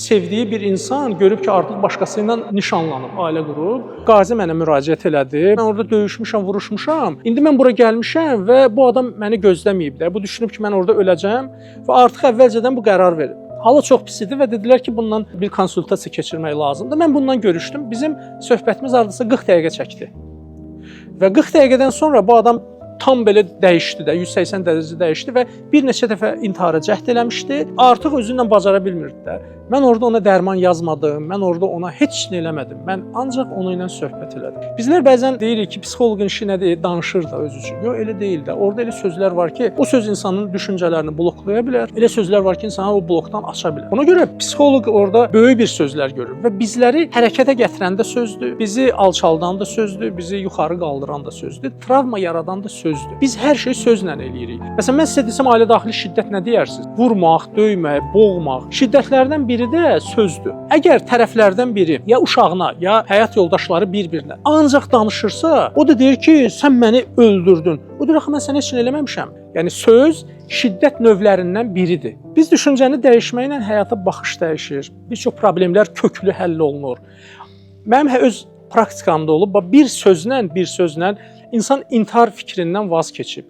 Sevdiyi bir insan görüb ki, artıq başqası ilə nişanlanıb, ailə qurub. Qazi mənə müraciət elədi. Mən orada döyüşmüşəm, vuruşmuşam. İndi mən bura gəlmişəm və bu adam məni gözləməyib də. Bu düşünüb ki, mən orada öləcəm və artıq əvvəlcədən bu qərar verib. Halı çox pis idi və dedilər ki, bundan bir konsultasiya keçirmək lazımdır. Mən bundan görüşdüm. Bizim söhbətimiz hardasa 40 dəqiqə çəkdi. Və 40 dəqiqədən sonra bu adam tam belə dəyişdi də, 180 dərəcə dəyişdi və bir neçə dəfə intihara cəhd eləmişdi. Artıq özü ilə bacara bilmirdi də. Mən orada ona dərman yazmadım, mən orada ona heç nə eləmədim. Mən ancaq onun ilə söhbət elədim. Bizlər bəzən deyirik ki, psixoloqun işi nədir? Danışır da öz üçün. Yox, elə deyil də. Orada elə sözlər var ki, o söz insanın düşüncələrini bloklaya bilər. Elə sözlər var ki, insanı o blokdan aça bilər. Ona görə psixoloq orada böyük bir sözlər görür və bizləri hərəkətə gətirən də sözdür, bizi alçaldan da sözdür, bizi yuxarı qaldıran da sözdür, travma yaradan da sözdür. Biz hər şeyi sözlə eləyirik. Məsələn, mən sizə desəm ailə daxili şiddət nə deyərsiniz? Vurmaq, döymək, boğmaq. Şiddətlərdən biri də sözdür. Əgər tərəflərdən biri ya uşağına, ya həyat yoldaşları bir-birinə ancaq danışırsa, o da deyir ki, sən məni öldürdün. O deyir, axı mən sənə heç nə eləməmişəm. Yəni söz şiddət növlərindən biridir. Biz düşüncəni dəyişməklə həyata baxış dəyişir. Bir çox problemlər köklü həll olunur. Mənim öz praktikamda olub, bax bir sözlə, bir sözlə insan intihar fikrindən vaz keçib.